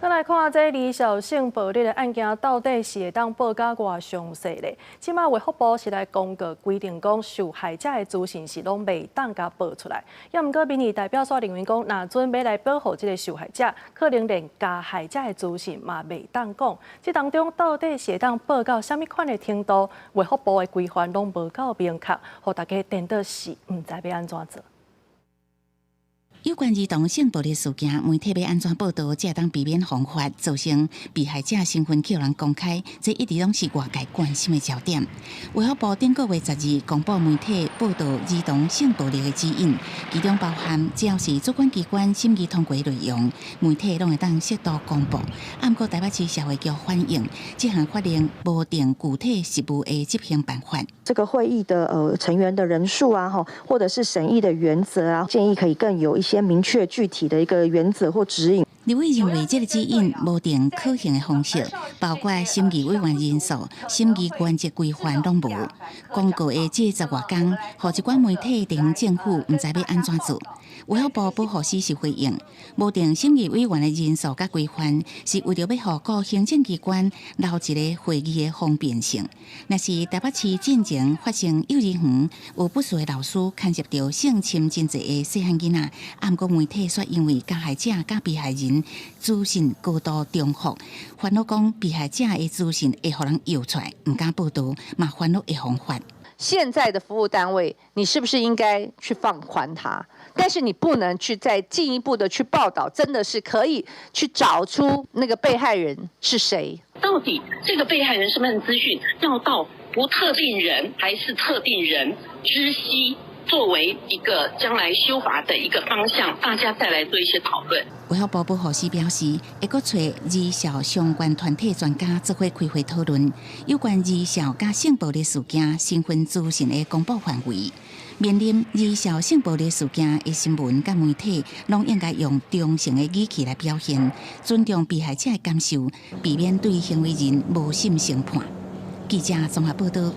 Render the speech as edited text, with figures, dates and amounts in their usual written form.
咱來看這兒少性暴力的案件，到底是會當報甲偌詳細咧？這馬衛福部是來公告規定，講受害者的資訊是攏袂當共報出來。也毋過民意代表煞認為講，若準欲來保護這个受害者，可能連加害者的資訊嘛袂當講。這當中到底是會當報到啥物款的程度？衛福部的規範攏無夠明確，予大家顛倒是毋知欲按怎做。有關兒童性暴力事件，媒體欲按怎報導，才會當避免犯法，造成被害者身份予人公開，這一直攏是外界關心的焦點。衛福部頂個月12公布媒體報導兒童性暴力的指引，其中包含只要是主管機關審議通過內容，媒體攏會當適度公布。毋過台北市社會局反映，這項法令無定具體實務的執行辦法。這個會議的成員的人數啊，或者是審議的原則啊，建議可以更有一些明確具體的一個原則或指引。立委認為這个指引無定可行的方式，包括審議委員人數、審議原則規範攏無。公告的這10外工，予一寡媒體、地方政府毋知欲按怎做。衛福部保護司是回應，無定審議委員的人數佮規範，是為著欲予各行政機關留一个會議的方便性。若是台北市進前發生幼兒園有不實的老師牽涉著性侵真濟个細漢囡仔，毋過媒體卻因為加害者佮被害人資訊高度重複，煩惱講被害者的資訊會予人搖出來，毋敢報導，嘛煩惱會犯法。現在的服務單位，你是不是應該去放寬它？但是你不能去再進一步的去報道，真的是可以去找出那個被害人是誰？到底這個被害人身份資訊要到不特定人還是特定人知悉，作為一個將來修法的一個方向，大家再來做一些討論。衛福部保護司表示，會閣揣兒少相關團體專家做伙開會討論有關兒少佮性暴力事件身份資訊的公布範圍。面臨兒少性暴力事件的新聞佮媒體，攏應該用中性的語氣來表現，尊重被害者的感受，避免對行為人無心成判。記者綜合報導。